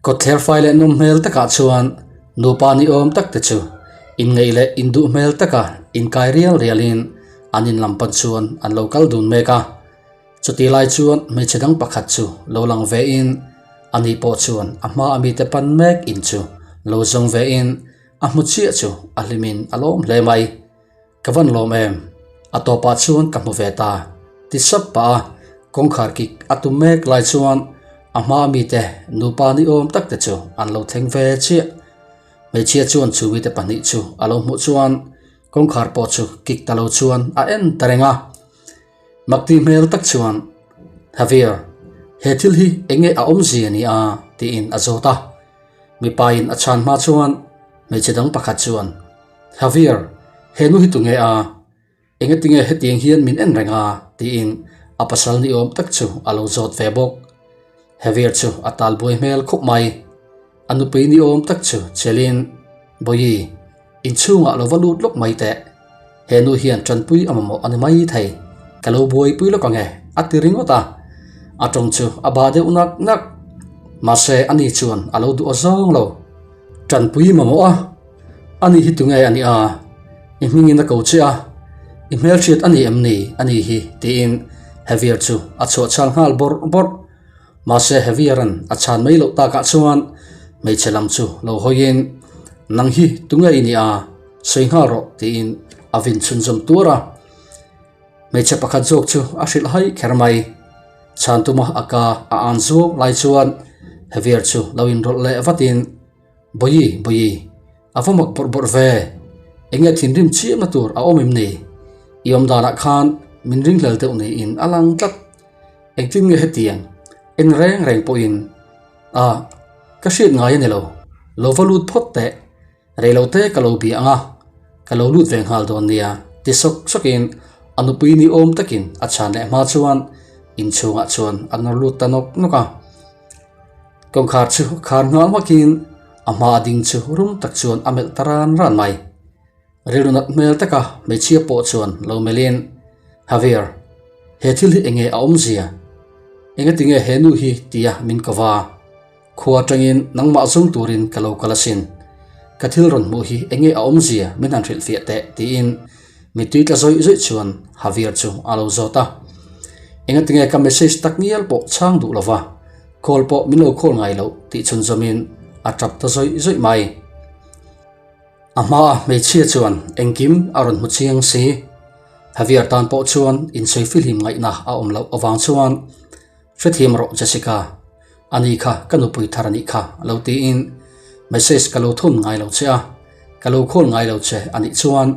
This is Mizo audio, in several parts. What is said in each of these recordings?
Kawtthler fai leh nawm hmel takah chuan nupa ni awm tak te chu inngeih leh induh hmel taka inkai rial rialin an in lam pan chuan an lo kal dun mek a. Chuti lai chuan hmeichhe dang pakhat chu lo lang vein ani pawh chuan a hma a mite pan mek in chu lo zawng vein a hmu chiah chu a hlimin a lawm hle mai. Ka van lawm em? A tawpah chuan ka hmu ve ta. Ti sap pah a, kawngkhar kik a tum mek lai chuan a hma mite nupa ni awm tak te chu an lo thleng ve chiah. Hmeichhia chuan chu mite pahnih chu a lo hmuh chuan kawngkhar pawh chu kik ta lo chuan a en ta reng a. Makti hmel tak chuan, Javier, he thil hi eng nge a awmzia ni a? tiin a zawt a. Mipa in a chhan hma chuan hmeichhe dang pakhat chuan, Javier, he nu hi tunge a? Engatinge hetiang hian min en reng a? tiin a pasal ni awm tak chu a lo zawt ve bawk. Javier chu a tal buai hmel khup mai. A nupui ni awm tak chu chelin, Bawihi, inchhungah lo va lut lawk mai teh. He nu hian tanpui a mamawh a ni mai thei. Ka lo buaipui lawk ang e, a ti ringawt a. A tawng chu a ba deuh nak nak. Mahse, ani chuan a lo duh azawng lo. Tanpui mamawh a, ani hi tunge a nih a? I hmingin a ko che a, i hmelhriat a ni em ni a ni hi? tiin Javier chu a chhuah chhal nghal bawrh bawrh. Mahse Javier-a'n a chhan mai loh takah chuan hmeichhe lam chu lo hawiin, Nang hi tunge i nih a? Sawi nghal rawh tiin a vin chhunzawm tuar a. Hmeichhe pakhat zawk chu a hrilh hai kher mai. Chhan tuma a ka a an zuau lai chuan Javier chu lo inrawlh leh vatin, Bawihi, Bawihi, a va mak bawrh bawrh ve. Enge thinrim chiahna tur a awm em ni? I awm danah khan min ringhlel deuh niin a lang tlat. Engtin nge hetiang en reng reng pawhin a ka hriat ngai a ni lo. Lo va lut phawt teh. Reilote ka lo bia ang a, ka lo lut ve nghal dawn nia, ti sawk sawkin a nupui ni awm takin a chhan leh hma chuan inchhungah chuan a nawr lut ta nawk nawk a. Kawngkhar chu khar nghal hmakin a hma a ding chu rum tak chuan a melh ta ran ran mai. Rilru nat hmel taka hmeichhia pawh chuan lo melhin, Javier, he thil hi enge a awmzia? Engatinge he nu hi tia min ko va? Khua atangin nangmah zawng turin ka lo kal asin. Ka thil rawn hmuh hi enge a awmzia min han hrilhfiah teh tiin mittui tla zawih zawih chuan Javier chu a lo zawt a. Engatinge ka message tak ngial pawh chhang duh lova call pawh min lo call ngai loh tih chhunzawmin a tap ta zawih zawih mai. A hmaa hmeichhia chuan engkim a rawn hmu chiang si. Javier tan pawh chuan insawi fihlim ngaihna a awm loh avang chuan Hrethiam rawh Jessica, ani kha ka nupui thar anih kha lo tiin message ka lo thun ngai lo che a, ka lo call ngai lo che anih chuan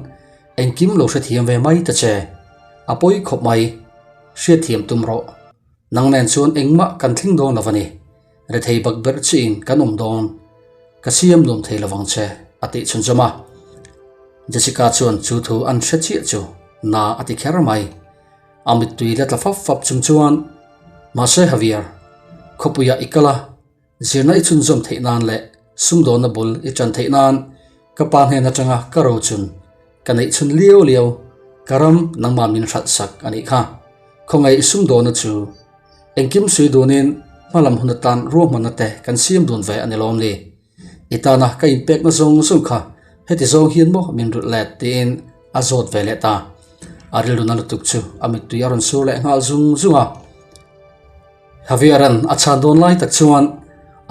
engkim lo hrethiam ve mai ta che, a pawi khawp mai, hriatthiam tum rawh, nang nen chuan engmah kan thleng dawn lo a ni, rethei bak berh chiin kan awm dawn, ka siam nuam thei lovang che a tih chhunzawm a. Jessica chuan chu thu an hre chiah chu na a ti kher mai. A mittui la tla fap fap chung chuan, Mahse Javier, khawpuiah i kal a, zirna i chhunzawm theih nan leh sumdawnna bul i tan theih nan ka pa hnen atanga ka rochun ka neih chhun liau liau ka ram nangmah min hralh sak a nih kha. Khawngaih i sumdawnna chu engkim sui dunin hmalam hun atan ruahmanna te kan siam dun ve a ni lawm ni? I tana ka inpekna zawng zawng kha heti zawng hian maw min rulh let tiin a zawt ve leh ta. A rilru na lutuk chu a mittui a rawn sur leh nghal zung zung a. Javier-a'n a chhan dawn lai tak chuan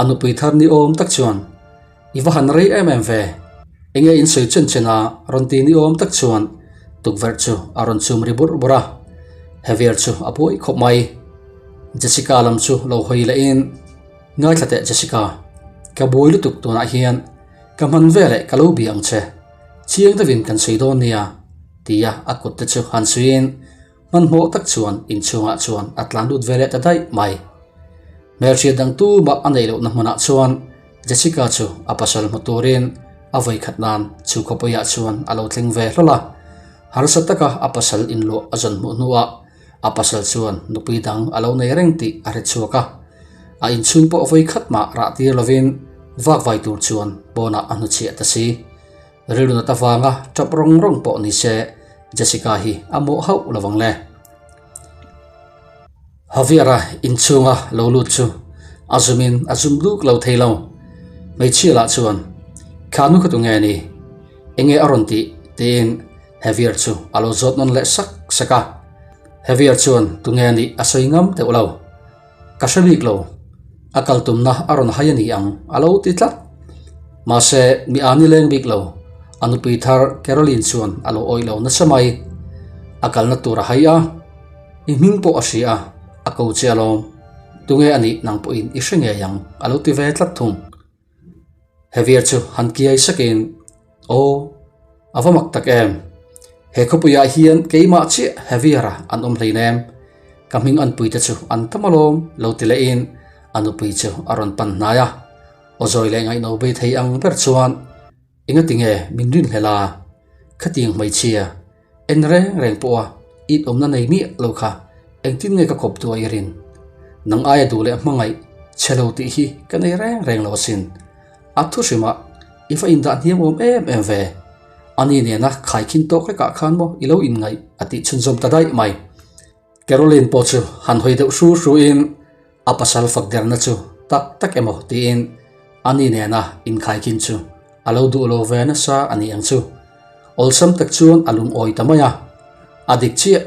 a nupui thar ni awm tak chuan I va han rei em em ve, enge in sawi chen chen a rawn ti ni awm tak chuan tukverh chu a rawn chum ri burh burh a. Javier chu a buai khawp mai. Jessica lam chu lo hawi lehin. Ngaithla teh Jessica, ka buai lutuk tunah hian ka hman veleh ka lo bia ang che, chiang deuhin kan sawi dawn nia, tia a kut te chu han suiin hmanhmawh tak chuan inchhungah chuan a tlan lut veleh ta daih mai. Hmelhriat dang tumah a neih lohna hmunah chuan Jessica chu a pasal hmu turin a vawikhat nan chu khawpuiah chuan a lo thleng ve hlawl a, harsa taka a pasal inluah a zawn hmuh hnuah A pasal chuan nupui dang a lo nei reng tih a hre chhuak a, a inchhung pawh vawi khat mah rah tir lovin vak vai tur chuan pawnah a hnuchhiah ta si. Rilru nat avanga tap rawng rawng pawh ni se Jessica hi a mawh hauh lovang le. Javier-a inchhunga lo lut chu a zumin a zum duk lo thei lo. Hmeichhia lah chuan, Kha nu kha tu nge ni? Enge a rawn tih? tiin Javier chu a lo zawt nawn leh sak sak a. Javier chuan tu nge nih a sawi ngam deuh lo. Ka hre bik lo. A kal tumna a rawn hai a ni ang a lo ti tlat. Mahse, mi a ni leng bik lo. A nupui thar Caroline chuan a lo awih lo nasa mai. A kalna tur a hai a, i hming pawh a hria a, a ko che alawm. Tunge a nih nang pawhin i hre ngei ang a lo ti ve tlat thung. Hevier chu han kiai sakin, Aw, a va mak tak em! He khawpuiah hian keimah chiah Heviera an awm hleinem. Ka hming anpuite chu an tam alawm lo ti lehin a nupui chu a rawn pan hnai a. Aw zawi leh ngaihno bei thei ang ber chuan, Engati nge min rinhlel a? Khatiang hmeichhia En reng reng pawha it awmna nei miah lo kha engtin nge ka kawp duh a i rin? Nang aia duh leh hmangaih che lo tih hi ka nei reng reng lo asin. A thu hrimah i va indah hniam awm em em ve. Ani nena khaikhin tawk hlekah khan maw i lo inngaih a tih chhunzawm ta daih mai. Caroline pawh chu han hawi deuh hru hru in a pasal fak derna chu tak tak emaw tiin ani nena inkhaikin chu a lo duh lo ve nasa a ni ang chu. Awlsam tak chuan a lungawi ta mai a, a dik chiah.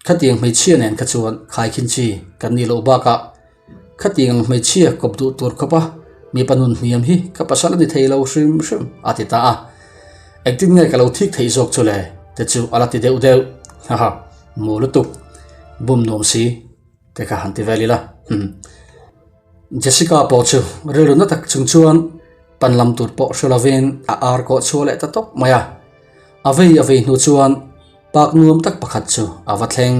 Khatiang hmeichhia nen kha chuan khaikhin chi kan nih loh bakah khatiang ang hmeichhia kawp duh tur khawpa mipa nun hniam hi ka pasal a ni thei lo hrim hrim a ti ta a. Engtin nge ka lo thik theih zawk chu le te chu a la ti deuh deuh. Haha, mu lutuk, bum nuam si te kha han ti vel ila. Humm. Jessica pawh chu rilru na tak chung chuan pan lam tur pawh hre lovin a ar kawh chhuah leh ta tawp mai a. A vei a vei hnu chuan park nuam tak pakhat chu a va thleng.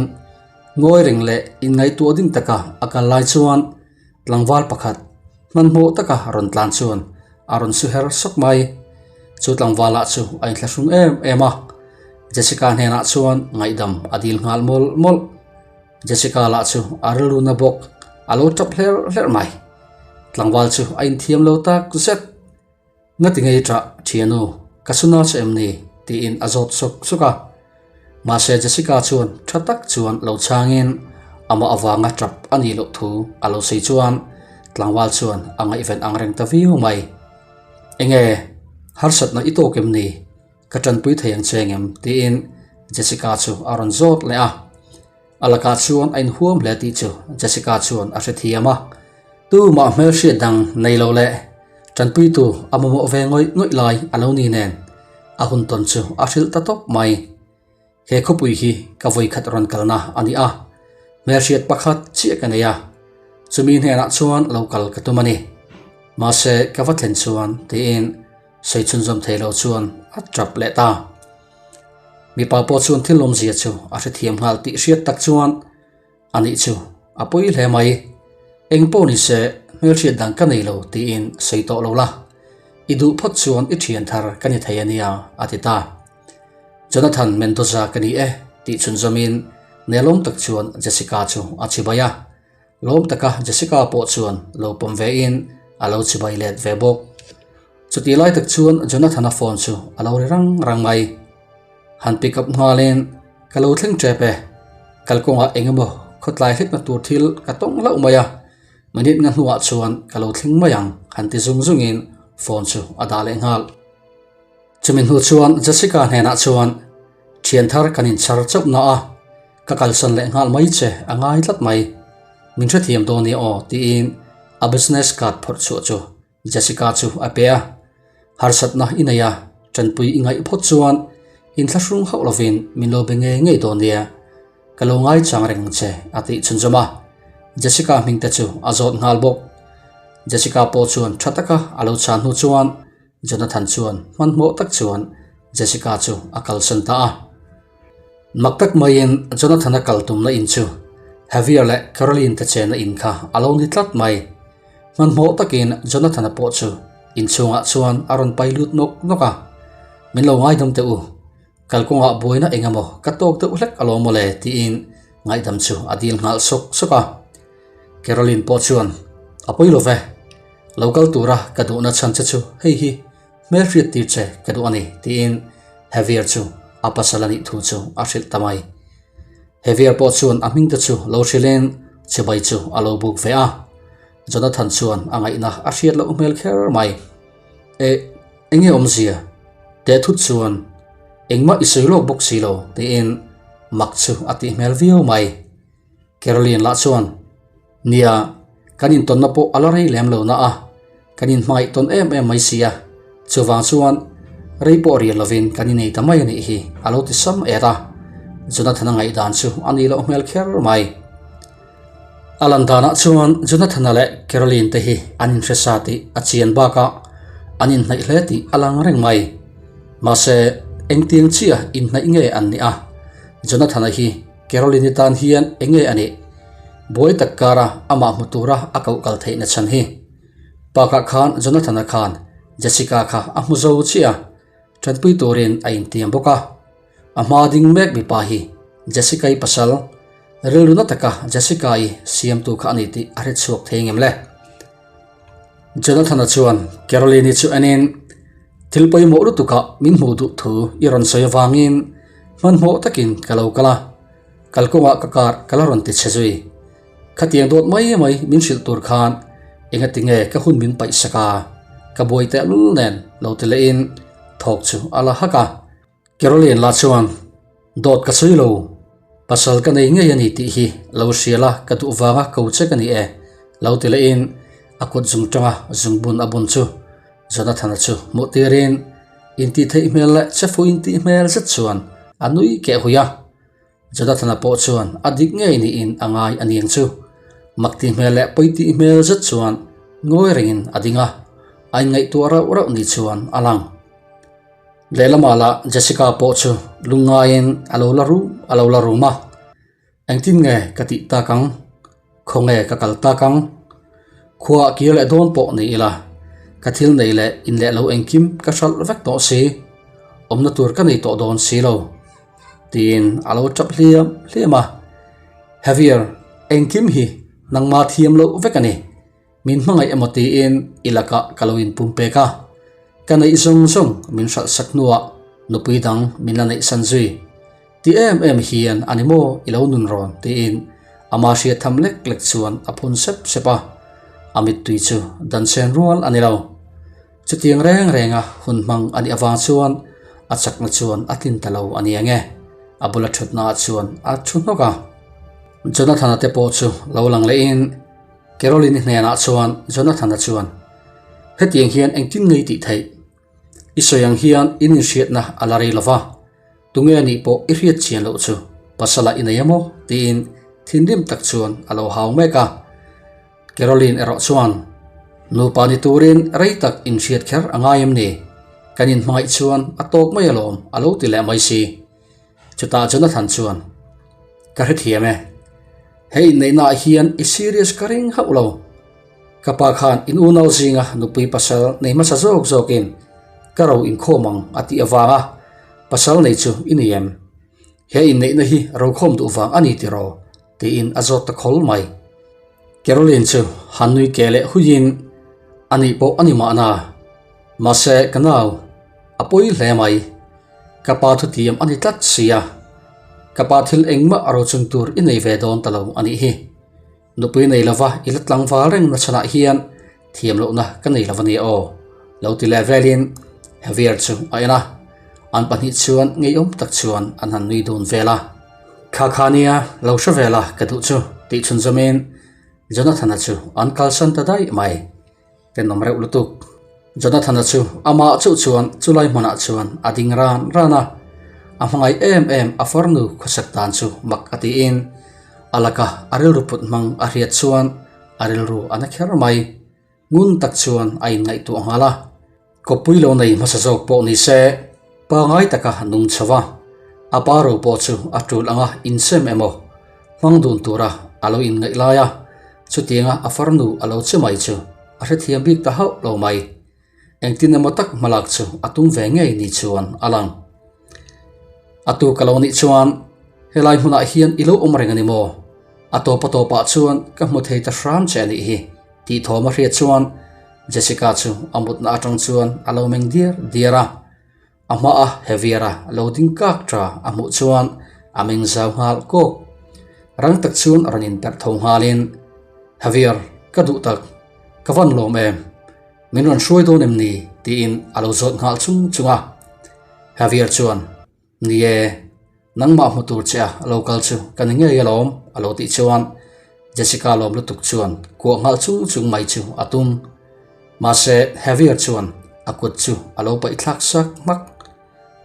Ngawi reng leh inngaihtuah ding taka a kal lai chuan tlangval pakhat hmanhmawh taka rawn tlan chuan a rawn su her sawk mai. Chu tlangvala chu a inthlahrung em em a, Jessica hnenah chuan ngaihdam a dil nghal mawlh mawlh. Jessica lah chu a rilru na bawk, a lo tap hlerh hlerh mai. Tlangval chu a inthiam lo tak zet. Ngati ngei ṭah ṭhianu, ka suna che em ni? tiin a zawt sawk sawk a. Mahse Jessica chuan ṭha tak chuan lo chhangin amah avanga ṭap a nih loh thu a lo sawi chuan tlangval chuan a ngaihven ang reng ta viau mai. Enge, harsatna i tawk em ni? Ka ṭanpui thei ang che engem? tiin Jessica chu a rawn zawt leh a. A lakah chuan a inhuam hle tih chu Jessica chuan a hrethiam a. Tumah hmelhriat dang nei lo leh tanpuitu a mamawh ve ngawih ngawih lai a lo ni nen a hun tawn chu a hrilh ta tawp mai. He khawpui hi ka vawikhat rawn kalna a ni a, hmelhriat pakhat chiah ka nei a, chumi hnenah chuan lo kal ka tum a ni. Mahse ka va thlen chuan tiin sawi chhunzawm thei lo chuan a tap leh ta. Mipa pawh chuan thil awmzia chu a hrethiam nghal tih hriat tak chuan a nih chu a pawi hle mai. Eng pawh ni se hmelhriat dan ka nei lo tiin sawi tawh lo la, i duh phawt chuan i thian thar ka ni thei a nia a ti ta. Jonathan Mendoza ka ni e tih chhunzawmin nelawm tak chuan Jessica chu a chibai a. Lawm taka Jessica pawh chuan lo pawm ve in a lo chibai let ve bawk. Chutih lai tak chuan Jonathan-a phone chu a lo ri rang rang mai. Han pick up nghalin ka lo thleng tep e, kalkawngah eng emaw khawtlai hlekna tur thil ka tawng hlauh mai a, minute nga hnuah chuan ka lo thleng mai ang han ti zung zungin phone chu a dah leh nghal. Chumi hnu chuan Jessica hnenah chuan thian thar kan inchhar chauh na a, ka kalsan leh nghal mai che a ngai tlat mai. Min hrethiam dawn nia aw tiin a business card phawrh chhuah chu Jessica chu a pe a. Harsatna i nei a, tanpui i ngaih phawt chuan inthlahrung hauh lovin min lo be ngei ngei dawn nia. Ka lo ngaichang reng ang che a tih chhunzawm a. Jessica hming te chu a zawt nghal bawk. Jessica pawh chuan tha taka a lo chhan hnu chuan Jonathan chuan hmanhmawh tak chuan Jessica chu a kalsan ta a. Mak tak maiin Jonathan-a kal tumna in chu Javier leh Caroline te chenna in kha a lo ni tlat mai. Hmanhmawh takin Jonathan-a pawh chu inchhungah chuan a rawn pai lut nawk nawk a, Min lo ngaidam teh u, kalkawngah buaina eng emaw ka tawk deuh hlek alawm mawle tiin ngaihdam chu a dil nghal sawk sawk a. Caroline pawh chuan, A pawi lo ve, lo kal tura ka duhna chhan che chu hei hi hmelhriat tir che ka duh a ni tiin Javier chu a pasal a nih thu chu a hrilh ta mai. Javier pawh chuan a hming te chu lo hrilhin chibai chu a lo buk ve a. Jonathan chuan a ngaihna a hriat loh hmel kher mai. Eh, enge awmzia? Teh thut chuan engmah i sawi lawk bawk si lo tiin mak chu a tih hmel viau mai. Caroline lah chuan, Nia, kan intawnna pawh a la rei lem lo na a, kan inhmangaih tawn em em mai si a, chuvang chuan rei pawh rial lovin kan inei ta mai a nih hi a lo ti sam et a, Jonathan-a ngaihdan chu a nih loh hmel kher mai. A lan danah chuan Jonathan-a leh Caroline te hi an inhre sa tih a chian bakah an inhnaih hle tih a lang reng mai. Mahse, engtiang chiah inhnaih nge an nih a? Jonathan-a hi Caroline-i tan hian eng nge a nih? Buai tak kara amah hmu tura a koh kal theihna chhan hi. Bakah khan Jonathan-a khan Jessica kha a hmu zo chiah a, tanpui turin a intiam bawk a. A hma ding mek mipa hi Jessica-i pasal, rilru na taka Jessica-i siamtu kha a ni tih a hre chhuak thei ngem le? Jonathan-a chuan Caroline-i chu enin, Thil pawimawh lutukah min hmuh duh thu i rawn sawi avangin hmanhmawh takin ka lo kal a, kalkawngah ka kar ka la rawn ti chhe zui. Khatiang dawt mai mai min hrilh tur khan engati nge ka hun min paih sak a, ka buai tehlul nen lo ti lehin thawk chu a la hak a. Caroline lah chuan, Dawt ka sawi lo, pasal ka nei ngei a ni tih hi lo hria la ka duh vanga ko che ka ni e, lo ti lehin a kut zung tanga zungbun a bun chu Jonathan-a chu hmuh tirin intih theih hmel leh che fuh intih hmel zet chuan a nui keh hui a. Jonathan-a pawh chuan a dik ngei niin a ngai a niang chu. Mak tih hmel leh pawi tih hmel zet chuan ngawi rengin a ding a, a inngaihtuah rauh rauh ni chuan a lang. Lehlamah lah Jessica pawh chu lungngaiin a lo la rum a lo la rum a, Engtin nge ka tih tak ang? Khawnge ka kal tak ang? Khuaah kir leh dawn pawh ni ila, ka thil nei leh in leh lo engkim ka hralh vek tawh si, awmna tur ka nei tawh dawn si lo, tiin a lo tap hliam hliam a. Javier, engkim hi nangmah thiam loh vek a ni. Min hmangaih emaw tiin i lakah ka lo inpum pek a, ka neih zawng zawng min hralh sak hnuah nupui dang min la neih san zui. Ti em em hian a ni maw i lo nun rawn tiin ama hriat tham lek lek chuan a phun sep sep a, a mittui chu dan sen rual a ni lo. Chutiang reng renga hun hmang a nih avang chuan a chakna chuan a tlin ta lo a ni ang e, a bula thutnaah chuan a thu hnawk a. Jonathan-a te pawh chu lo lang lehin Caroline-i hnenah chuan Jonathan-a chuan, Hetiang hian engtin ngei tih theih? I sawi ang hian in inhriatna a la rei lo va, tunge a nih pawh i hriat chian loh chu pasala i nei a maw? tiin thinrim tak chuan a lo hau mek a. Caroline erawh chuan, Nupa ni turin rei tak inhriat kher a ngai em ni? Kan inhmangaih chuan a tawk mai alawm a lo ti leh mai si. Chutah Jonathan chuan, Ka hrethiam e. He inneihnaah hian i serious ka ring hauh lo. Ka pa khan in unau zinga nupui pasal nei hmasa zawk zawkin ka ro inkhawm ang a tih avanga pasal nei chu i ni em? He inneihna hi rokhawm duh vang a ni tiraw? tiin a zawt ta khawl mai. Caroline chu han nui keh leh huiin, A nih pawh a ni mahna. Mahse ka nau, a pawi hle mai. Ka pa thutiam a ni tlat sia. Ka pa thil engmah a rochun tur i nei ve dawn ta lo a nih hi. Nupui nei lova i la tlangval reng na chhanah hian thiam lohna ka nei lo a nia aw, lo ti leh velin Javier chu a en a. An pahnih chuan ngeiawm tak chuan an han nui dun vel a. Kha kha nia, lo hre vel a ka duh chu tih chhun zawmin Jonathan-a chu an kalsan ta daih mai. Tenawm reuh lutuk. Jonathan-a chu amah chauh chuan chulai hmunah chuan a ding ran ran a, a hmangaih em em a farnu khawsak dan chu mak a tiin a laka a rilru put hmang a hriat chuan a rilru a na kher mai. Ngun tak chuan a inngaihtuah nghal a, kawppui lo nei hmasa zawk pawh ni se pangai taka nung chho va, a pa ro pawh chu a tul anga insem emaw hmang dun tura a lo inngaih lai a, chutianga a farnu a lo che mai chu a hrethiam bik ta hauh lo mai. Engtin emaw tak hmalak chu a tum ve ngei ni chuan a lang. A tu ka lo nih chuan helai hmunah hian i lo awm reng a ni maw? A tawp a tawpah chuan ka hmu thei ta hram che a nih hi tih thawm a hriat chuan Jessica chu a mutna atang chuan a lo meng diar diar a. A hmaa Javier-a lo ding kak tha a hmuh chuan a meng zau nghal kawk. Rang tak chuan rawn inperh tho nghalin, Javier, ka duh tak, ka van lawm em? Min rawn hruai dawn em ni? Tiin a lo zawt nghal chung chung a. Javier chuan, Ni e, nangmah hmu tur che a lo kal chu ka ni ngei alawm, a lo tih chuan Jessica lawm lutuk chuan kuah nghal chung chung mai chu a tum. Mahse, Javier chuan a kut chu a lo paih thlak sak hmak.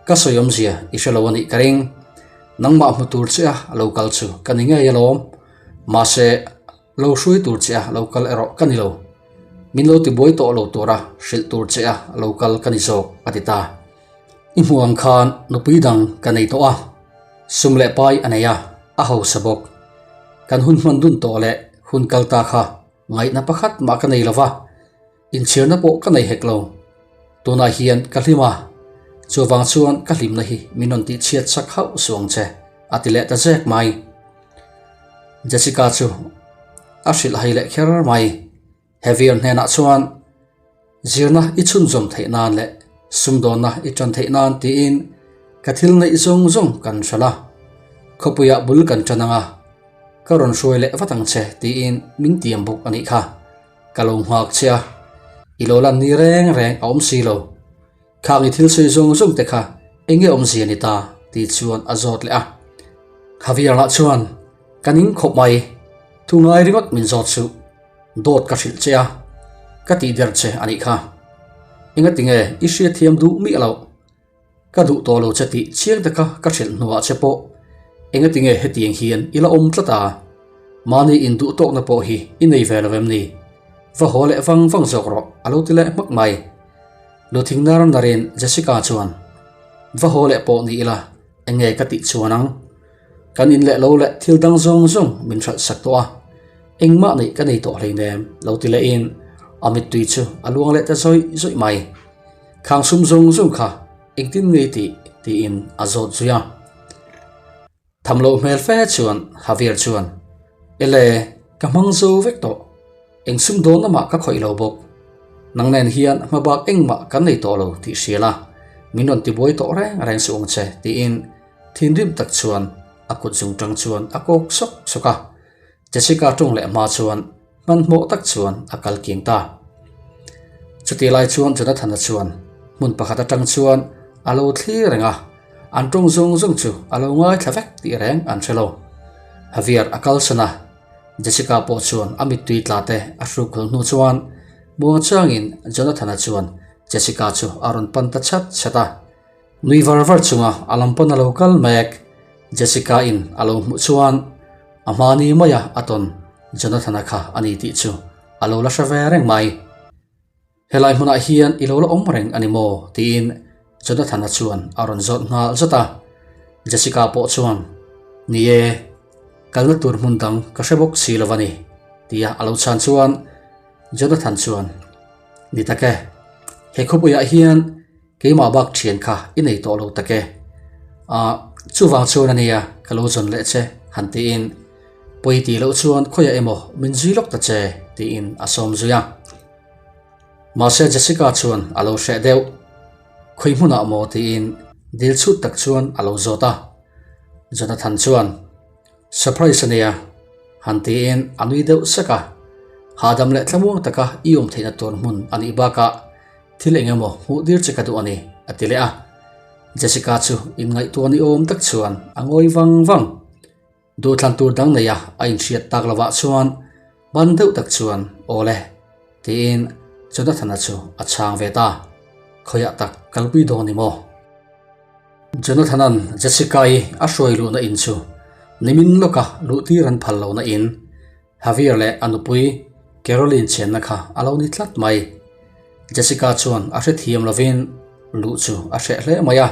Ka sawi awmzia i hre lo a nih ka ring. Nangmah hmu tur che a lo kal chu ka ni ngei alawm. Mahse, lo hruai tur che a lo kal erawh ka ni lo. Min lo tibuai tawh lo tura hrilh tur che a lo kal ka ni zawk, a ti ta. I hmuh ang khan nupui dang ka nei tawh a, sum leh pai a nei a, a hausa bawk. Kan hun hman dun tawh leh hun kal ta kha ngaihna pakhat mah ka nei lo va. Inchhirna pawh ka nei hek lo. Tunah hian ka hlim a, chuvang chuan ka hlimna hi min rawn tihchhiat chak hauh suh ang che, a ti leh ta zek mai. Jessica chu a hrilh hai leh kher mai. Javier hnenah chuan, Zirna i chhunzawm theih nan leh sumdawnna i tan theih nan tiin ka thil neih zawng zawng kan hralh a, khawpuiah bul kan tan ang a, ka rawn hruai leh vat ang che tiin min tiam bawk a nih kha. Ka lo nghak che a, i lo lan ni reng reng a awm si lo. Khang i thil sawi zawng zawng te kha eng nge awmzia ni ta? tih chuan a zawt leh a. Javier lah chuan, Ka ning khawp mai, thu ngai ringawt min zawt suh. Dawt ka hrilh che a, ka tih der che a nih kha. Engatinge i hriatthiam duh miah loh? Ka duh tawh lo che tih chiang taka ka hrilh hnuah che pawh engatinge hetiang hian i la awm tlat a? Mahni induh tawkna pawh hi i nei ve lo em ni? Va haw leh vang vang zawk rawh a lo ti leh hmak mai. Luthing nar narin Jessica chuan, Va haw leh pawh ni ila enge ka tih chuan ang? Kan in leh lo leh thil dang zawng zawng min hralh sak tawh a, engmah neih ka nei tawh hleinem lo ti lehin a mittui chu a luang leh ta zawih zawih mai. Khang sum zawng zawng kha engtin nge tih tiin a zawt zui a. Tham loh hmel fe chuan Javier chuan, Ele, ka hmang zo vek tawh. Eng sum dawn lamah ka khawih lo bawk. Nang nen hian hmabak engmah kan nei tawh lo tih hria la, min rawn tibuai tawh reng reng suh ang che tiin thinrim tak chuan a kut zung tang chuan a kawk sawk sawk a. Jessica tawng leh hma chuan Hmanhmawh tak chuan a kal kiang ta. Chutih lai chuan Jonathana chuan hmun pakhat atang chuan a lo thlir reng a, an tawng zawng zawng chu a lo ngaithla vek tih reng an hre lo. Javier a kalsan a, Jessica pawh chuan a mittui tla te a hruk hul hnu chuan muangchangin Jonathana chuan Jessica chu a rawn pan ta chat chat a. Nui var var chunga a lam pawn a lo kal mek. Jessica-in a lo hmuh chuan a hmani maia a tawn Jonathana kha a ni tih chu a lo la hre ve reng mai. Helai hmunah hian i lo la awm reng a ni maw? tiin Jonathana chuan a rawn zawt nghal zat a. Jessica pawh chuan, Ni e, kalna tur hmun dang ka hre bawk si lo a ni, tia a lo chhan chuan Jonathan chuan, Ni tak e, he khawpuiah hian Keimah bak thian kha i nei tawh lo tak e. Ah, chuvang chuan a nia ka lo zawn leh che, han tiin pawi tih loh chuan khawiah emaw min zui lawk ta che, tiin a sawm zui a. Mahse Jessica chuan a lo hreh deuh. Khawi hmunah maw tiin dil chhut tak chuan a lo zawt a. Jonathan chuan. Surprise a nia, han tiin a nui deuh sek a. Hahdam leh thlamuang taka i awm theihna tur hmun a nih bakah thil eng emaw hmuh dir che ka duh a ni, a ti leh a. Jessica chu inngaihtuah ni awm tak chuan a ngawi vang vang. Duhthlan tur dang neia a inhriat tak lovah chuan ban deuh tak chuan aw le tiin Jonathana chu a chhang ve ta. Khawiah tak kalpui dawn ni maw? Jonathan-a'n Jessica-i a hruai luhna in chu nimin lawka luhtir an phal lohna in Javier leh a nupui Caroline chenna kha a lo ni tlat mai. Jessica chuan a hrethiam lovin luh chu a hreh hle mai a.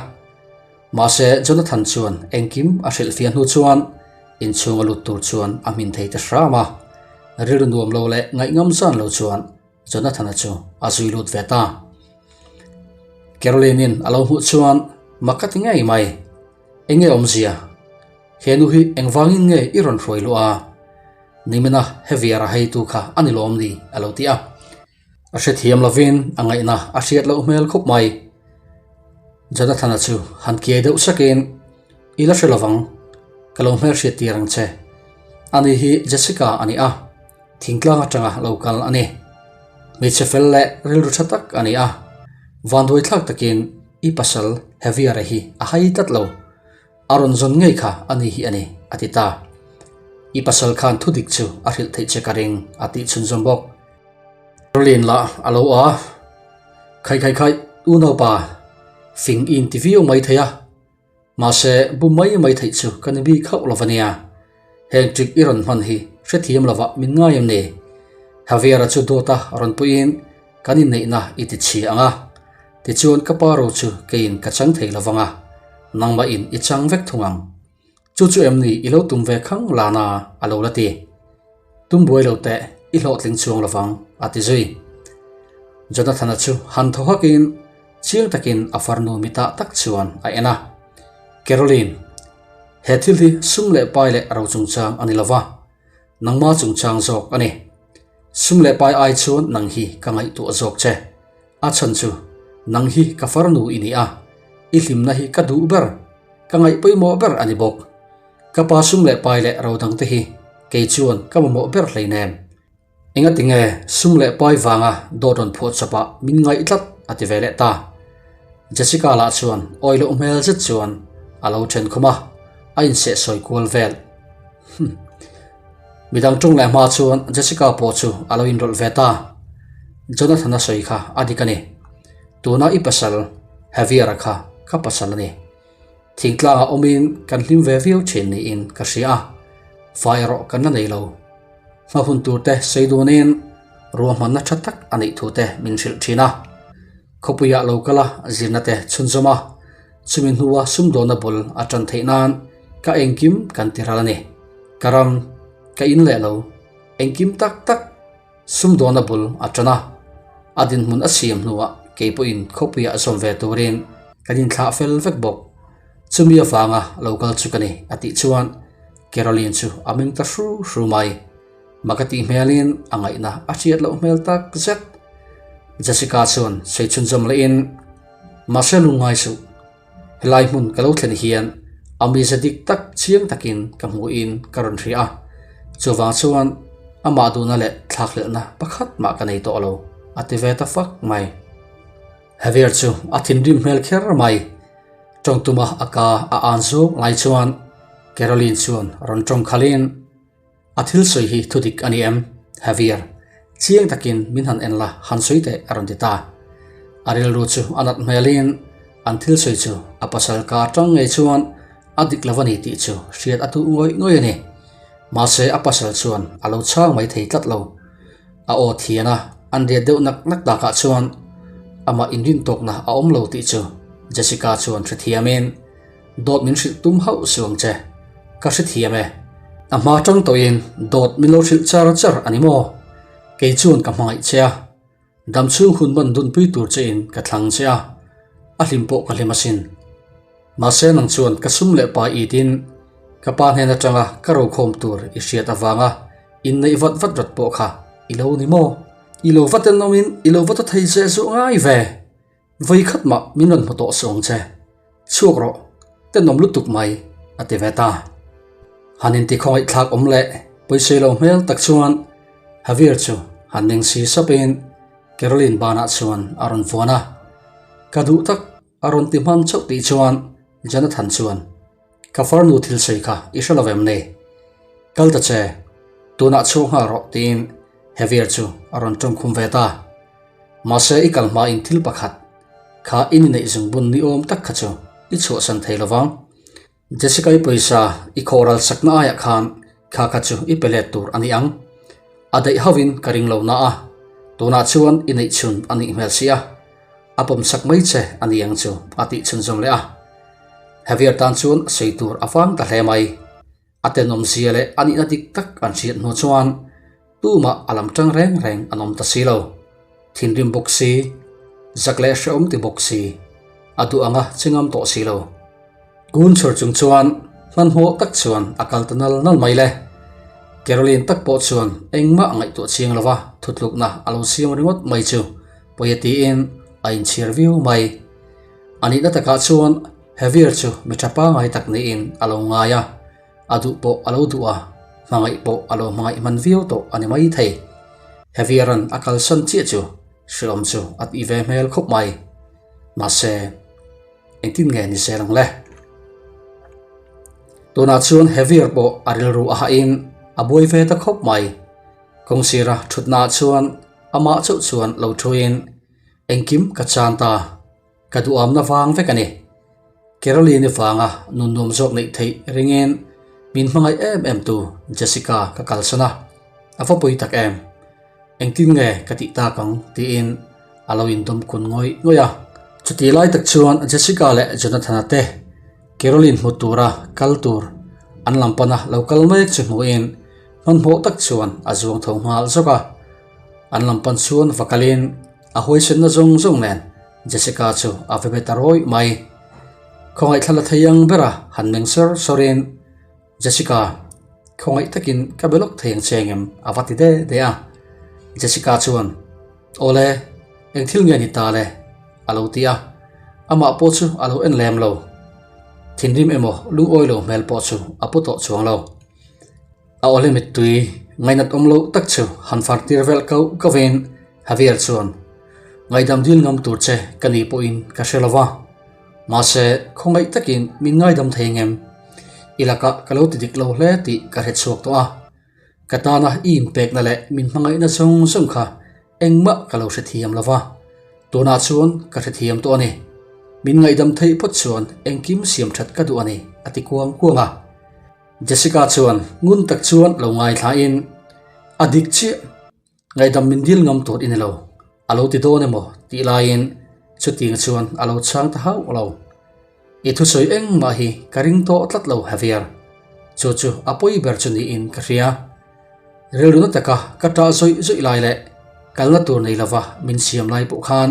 Mahse Jonathan chuan engkim a hrilhfiah hnu chuan inchhunga lut tur chuan a hmin thei ta hram a. Rilru nuam lo leh ngaihngam zan lo chuan Jonathana chu a zui lut ve ta. Caroline-in a lo hmuh chuan mak ka ti ngei mai. Enge awmzia? He nu hi engvangin nge i rawn hruai luh a? Nimina Heviera heitu kha a ni lawm ni? a lo ti a. A hrethiam lovin a ngaihna a hriat loh hmel khawp mai. Jonathana chu han kiai deuh sakin, I la hre lovang, ka lo hmelhriat tir ang che. Ani hi Jessica a ni a. Thingtlang atanga lo kal a ni. Hmeichhe fel leh rilru tha tak a ni a. Vanduaithlak takin i pasal Javier-a hi a hai tlat lo. A rawn zawn ngei kha a ni hi a ni, a ti ta. I pasal khan thu dik chu a hrilh theih che ka ring, a tih chhunzawm bawk. Caroline lah a lo a, Khai khai khai, unaupa, fing i inti viau mai thei a. Mahse, bu mai mai theih chu ka ni bik hauh lo va nia. Heng trick i rawn hman hi hrethiam lovah min ngai em ni? Javier-a chu dawta rawn puiin kan inneihna i ti chhi ang a, tichuan ka pa ro chu keiin ka chang thei lovang a, nangmahin i chang vek thung ang. Chu chu em ni i lo tum ve khang lana a lo la ti. Tum buai lo teh i hlawhtling chuang lovang a ti zui. Jonathan-a chu han thaw hakin chiang takin a farnu mitah tak chuan a en a. Caroline, he thil hi sum leh pai leh ro chungchang a ni lova, nangma chungchang zawk a ni. Sum leh pai ai chuan nang hi ka ngaihtuah zawk che. A chhan chu nang hi ka farnu i ni a, i hlimna hi ka duh ber, ka ngaih pawimawh ber a ni bawk. Ka pa sum leh pai leh ro dangte hi kei chuan ka mamawh ber hleinem. Engatinge sum leh pai vanga dawt rawn phuah chawpah min ngaih tlat a ti ve leh ta. Jessica lah chuan awi loh hmel zet chuan a lo then khum a, a inseh sawi kual vel. Humm. Midang ṭawng leh hma chuan Jessica pawh chu a lo inrawlh ve ta. Jonathan-a sawi kha a dik a ni. Tuna i pasal Javier-a kha ka pasal a ni. Thingtlangah awmin kan hlim ve viau ṭhin niin ka hria a, fa erawh kan la nei lo. Hma hun turte sawi dunin ruahmanna ṭha tak a neih thute min hrilh ṭhin a. Khawpuiah lo kal a, zirna te chhunzawm a, chumi hnua sumdawnna bul a ṭan theih nan ka engkim kan ti ral a ni. Ka ram, ka in leh lo, engkim tak tak sumdawnna bul a ṭan a, a dinhmun a siam hnuah kei pawhin khawpuiah zawm ve turin kan inthlah fel vek bawk. Chumi avanga lo kal chu ka ni a tih chuan Caroline chu a meng ta hru hru mai. Mak a tih hmelin a ngaihna a hriat loh hmel tak zet. Jessica chuan sawi chhunzawm lehin, Mahse lungngai suh, helai hmun ka lo thlen hian a mize dik tak chiang takin ka hmuhin ka rawn hria a, chuvang chuan amah duhna leh thlakhlelhna pakhat mah ka nei tawh lo, a ti ve ta fak mai. Javier chu a thinrim hmel kher mai. Tawngtuma a ka a an zawng lai chuan Caroline chuan rawn tawng khalhin, A thil sawi hi thu dik a ni em? Javier, chiang takin min han en la, han sawi teh a rawn ti ta. A rilru chu a nat hmelin an thil sawi chu a pasal ka atang ngei chuan a dik lo a ni tih chu hriat a duh ngawih ngawih a ni. Mahse a pasal chuan a lo chhang mai thei tlat lo. A aw thian a, an riat deuh nak nak takah chuan amah inrintawkna a awm lo tih chu Jessica chuan hrethiamin, Dawt min hrilh tum hauh suh ang che. Ka hrethiam e. A hma tang tawhin dawt min lo hrilh char char a ni maw? Kei chuan ka hmangaih che a. Dam chhung hun ban dunpui tur chein ka thlang che a. A hlim pawh ka hlim asin. Mahse nang chuan ka sum leh pa itin ka pa hnen atanga ka rokhawm tur i hriat avanga inneih vat vat rat pawh kha i lo ni maw? I lo va tenawmin i lo va ta thei zeh zuah ngai ve. Vawi khat mah min rawn hmu tawh suh ang che. Chhuak rawh, tenawm lutuk mai, a ti ve ta. Han inti khawngaih thlak awm leh pawisei lo hmel tak chuan Javier chu han ning si sapin Caroline banah chuan a rawn vuan a. Ka duh tak a rawn ti hman chauh tih chuan Jonathan chuan, Ka farnu thil sawi kha i hre lo em ni? Kal ta che, tunah chhuak nghal rawh tiin Javier chu a rawn tawngkhum ve ta. Mahse i kal hmain thil pakhat kha i ni neih zungbun ni awm tak kha chu i chhuahsan thei lo vang. Jessica-i pawisa i khawhral sakna aiah khan kha kha chu i pe let tur a ni ang. A daih hauhin ka ring lo na a, tunah chuan i neih chhun a nih hmel si a, a pawm sak mai che a ni ang chu a tih chhunzawm leh a. Javier tan chuan sawi tur a vang ta hle mai. A tenawmzia leh a nihna dik tak an hriat hnu chuan tumah a lam tang reng reng an awm ta si lo. Thinrim bawk si, zak leh hrehawm ti bawk si, a duh anga chi ngam tawh si lo. Kun chhur chung chuan hmanhmawh tak chuan a kal ta nal nal mai le. Caroline tak pawh chuan engmah a ngaihtuah chiang lo va, thutlukna a lo siam ringawt mai chu pawi a tiin a inchhir viau mai. A nihna takah chuan Javier chu mi tha pangai tak niin a lo ngai a, a duh pawh a lo duh a, hmangaih pawh a lo hmangaih hman viau tawh a ni mai thei. Javier-a'n a kalsan chiah chu hrehawm chu a tih ve hmel khawp mai. Mahse, engtin nge ni zel ang le? Tunah chuan Heavier pawh a rilru a hahin a buai ve ta khawp mai. Kawngsira thutnaah chuan amah chauh chuan lo thuin engkim ka chan ta. Ka duhamna vang vek a ni. Caroline-i vanga nun nuam zawk neih theih ringin min hmangaih em em tu Jessica ka kalsan a, a va pui tak em. Engtin nge ka tih tak ang tiin a lo indawm kun ngawih ngawih a. Chutih lai tak chuan Jessica leh Jonathan-a te Caroline hmu tura kal tur an lam pana lo kal mek chu hmuhin hmanhmawh tak chuan a zuang tho nghal zawk a. An lam pan chuan va kalin A huaisenna zawng zawng nen Jessica chu a ve bet a rawih mai. Khawngaih thla la thei ang bera han meng sawr sawrin, Jessica, khawngaih takin ka be lawk thei ang che engem? a va ti de de a. Jessica chuan, Awle, eng thil nge ni ta le? a lo ti a. Amah pawh chu a lo en lem lo. Thinrim emaw lungawi lo hmel pawh chu a pu tawh chuang lo. A awle mittui ngainat awm loh tak chu han far tir vel kauh kauhin Javier chuan, Ngaihdam dil ngam tur che ka ni pawhin ka hre lo va, mahse khawngaih takin min ngaidam thei ngem? I lakah ka lo ti dik lo hle tih ka hre chhuak tawh a, ka tana i inpekna leh min hmangaihna zawng zawng kha engmah ka lo hrethiam lo va, tunah chuan ka hrethiam tawh a ni. Min ngaihdam theih phawt chuan engkim siam that ka duh a ni, a ti kuang kuang a. Jessica chuan ngun tak chuan lo ngaithlain, A dik chiah, ngaihdam min dil ngam tur i ni lo, a lo ti dawn emaw tih laiin chutiang chuan a lo chhang ta hauh lo. I thusawi engmah hi ka ring tawh tlat lo Javier, chu chu a pawi ber chu niin ka hria. Rilru na taka ka ṭah zawih zawih lai leh kalna tur nei lova min siam lai pawh khan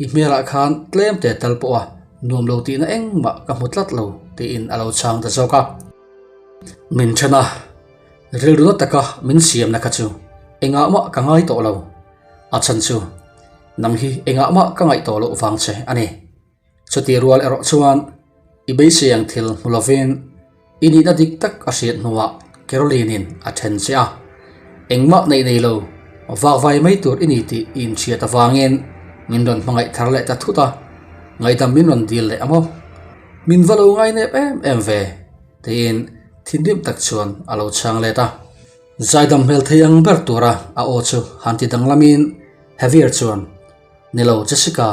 i hmelah khan tlem te tal pawha nuam lo tihna engmah ka hmu tlat lo tiin a lo chhang ta zawk a. Min ṭhen a, rilru na taka min siamna kha chu engah mah ka ngai tawh lo, a chhan chu nang hi engah mah ka ngaih tawh loh vang che a ni. Chutih rual erawh chuan i beisei ang thil hmu lovin i nihna dik tak a hriat hnuah Caroline-in a then che a. Engmah neih nei lo, vakvai mai tur i ni tih i inhriat avangin min rawn hmangaih thar leh ta thut a, ngaihdam min rawn dil leh a maw? Min va lo ngai nep em em ve, tiin thinrim tak chuan a lo chhang let a. Zaidam hmel thei ang ber tura a aw chu han ti danglamin Javier chuan, Ni lo Jessica,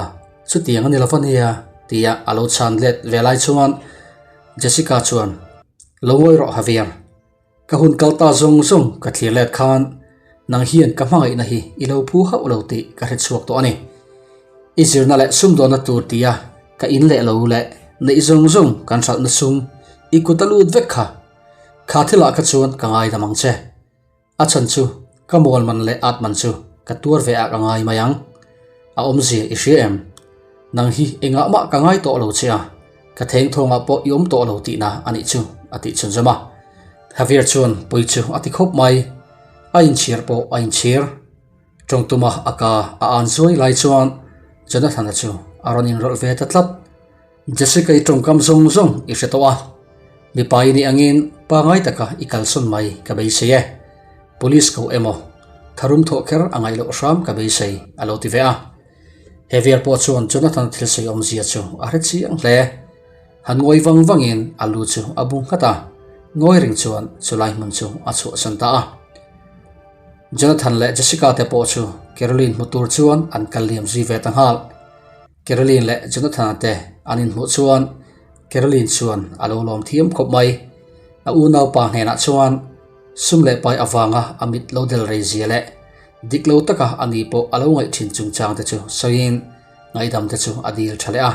chutiang a ni lo va nia, tia a lo chhan let ve lai chuan Jessica chuan, Lo ngawi rawh Javier, ka hun kal ta zawng zawng ka thlir let khan nang hian ka hmangaihna hi i lo phu hauh lo tih ka hre chhuak tawh a ni. I zirna leh sumdawnna tur tia ka in leh lo leh neih zawng zawng kan hralhna sum i kut a lut vek kha, kha thilah kha chuan ka ngaidam ang che. A chhan chu ka mual man leh at man chu ka tuar ve ah ka ngai mai ang. A awmzia i hria em? Nang hi engah mah ka ngai tawh lo che a, ka thengthawngah pawh i awm tawh lo tihna a nih chu, a tih chhunzawm a. Javier chuan pui chu a ti khawp mai. A inchhir pawh a inchhir. Tawngtuma a ka a an zuai lai chuan Jonathan-a chu a rawn inrawlh ve ta tlat. Jessica i tawngkam zawng zawng i hre tawh a, mipa i nih angin pangai taka i kalsawn mai ka beisei e. Police ko emaw, tharum thawh kher a ngaih loh hram ka beisei a lo ti ve a. Hevier pawh chuan Jonathan thil sawi awmzia chu a hre chiang hle. Han ngawi vang vangin a lu chu a bu nghat a, ngawi reng chuan chulai hmun chu a chhuahsan ta a. Jonathan leh Jessica te pawh chu Caroline hmu tur chuan an kal liam zui ve ta nghal. Caroline leh Jonathan-a te an inhmuh chuan Caroline chuan a lo lawm thiam khawp mai. A unaupa hnenah chuan sum leh pai avanga a mit lo del rei zia leh dik lo taka a ni pawh a lo ngaih thin chungchang te chu sawiin ngaihdam te chu a dil tha leh a.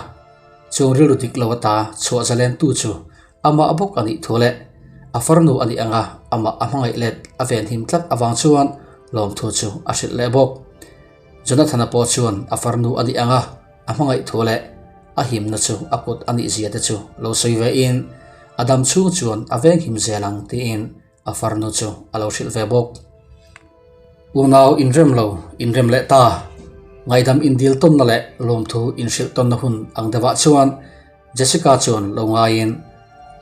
Chung rilru dik lo ata chhuah zalentu chu amah bawk a nih thu leh a farnu a nih anga amah a hmangaih let a venhim tlat avang chuan lawmthu chu a hrilh leh bawk. Jonathan-a pawh chuan a farnu a nih anga a hmangaih thu leh a himna chu a kut a nih zia te chu lo sawi ve in a dam chhung chuan a veng him zel ang tiin a farnu chu a lo hrilh ve bawk. Unau inrem lo inrem leh ta, ngaihdam indil tawnna leh lawmthu inhrilh tawnna hun ang deuhah chuan Jessica chuan lo ngaiin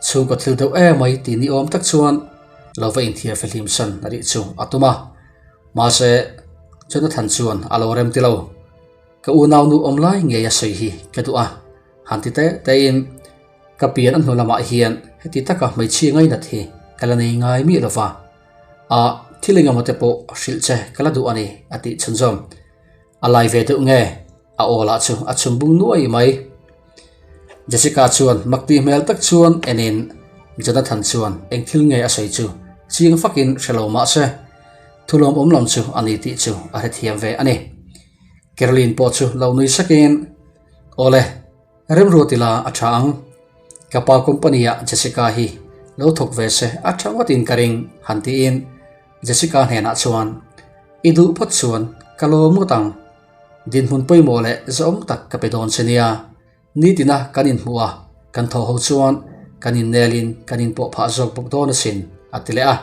chhungkaw thil deuh emai tih ni awm tak chuan lo va inthiar fihlim san a rih chu a tum a. Mahse, Jonathan chuan a lo rem ti lo. Ka unaunu awm lai ngei a sawi hi ka duh a, han ti teh tehin ka pian a hnu lamah hian heti taka hmeichhia ngainat hi ka la nei ngai miah lo va, a thil engemaw te pawh hrilh che ka la duh a ni a tih chhunzawm. A lai ve deuh nge? A aw lah chu a chhum bung nuai mai. Jessica chuan makti hmel tak chuan enin Jonathan chuan eng thil nge a sawi chu chiang fakin hre lo mah se, thulawm awm lam chu a ni tih chu a hrethiam ve a ni. Caroline pawh chu lo nui sakin, Awle, remruat ila a tha ang. Ka pa company ah Jessica hi lo thawk ve se a tha ngawtin ka ring han tiin Jessica hnenah chuan, I duh phawt chuan ka lawm ngawt ang. Dinhmun pawimawh leh zawm tak ka pe dawn che nia. Nitina kan inhmuh a, kan thaw ho chuan kan innelin kan inpawh phah zawk bawk dawn asin, a ti leh a.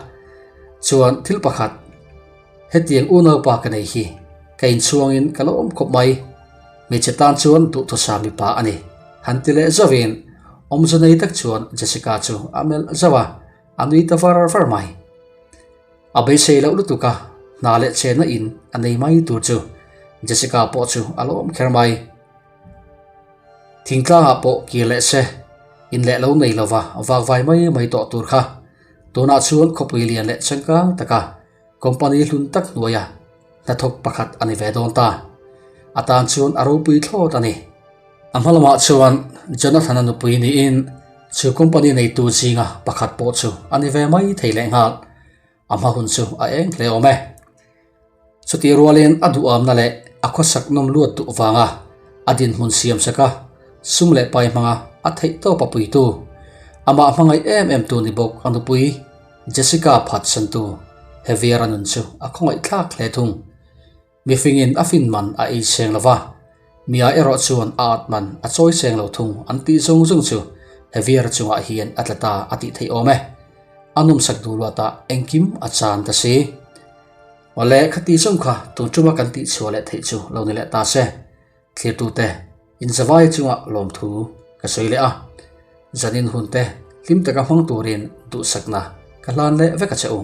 Chuan thil pakhat, hetiang unaupa ka nei hi ka inchhuangin ka la awm khawp mai. Hmeichhe tan chuan duhthusam mipa a ni, han ti leh zauhin awmze nei tak chuan Jessica chu a melh zauh a, a nui ta var var mai. A beisei loh lutuk a, hna leh chenna in a nei mai tur chu Jessica pawh chu a lawm kher mai. Thingtlangah pawh kir leh se, in leh lo nei lova vakvai mai mai tawh tur kha. Tunah chuan khawpui lian leh changkang taka company hlun tak hnuaia hnathawk pakhat a ni ve dawn ta. A tan chuan a ropui thlawt a ni. A hma lamah chuan Jonathan-a nupui niin chu company neitu zinga pakhat pawh chu a ni ve mai thei lehnghal. A hma hun chu a eng hle awm e. Chutih rualin a duhamna leh a khawsak nawm luat duh vanga a dinhmun siam saka sum leh pai hmanga a theih tawp a puitu, amah hmangaih em em tu ni bawk a nupui Jessica phatsantu Javier-a nun chu a khawngaih thlak hle thung. Mifingin a fin man a ei seng lo va, Mia erawh chuan a at man a chawi seng lo thung an tih zawng zawng chu Javier chungah hian a tla ta a tih theih awm e. A nawmsak duh luatah engkim a chan ta si. Awle, khati zawng kha tun tuma kan tih chhuah leh theih chu lo ni leh ta se. Thlirtute, inzavai chungah lawmthu ka sawi leh a. Zanin hunte hlim taka hmang turin duhsakna ka hlan leh vek a che u.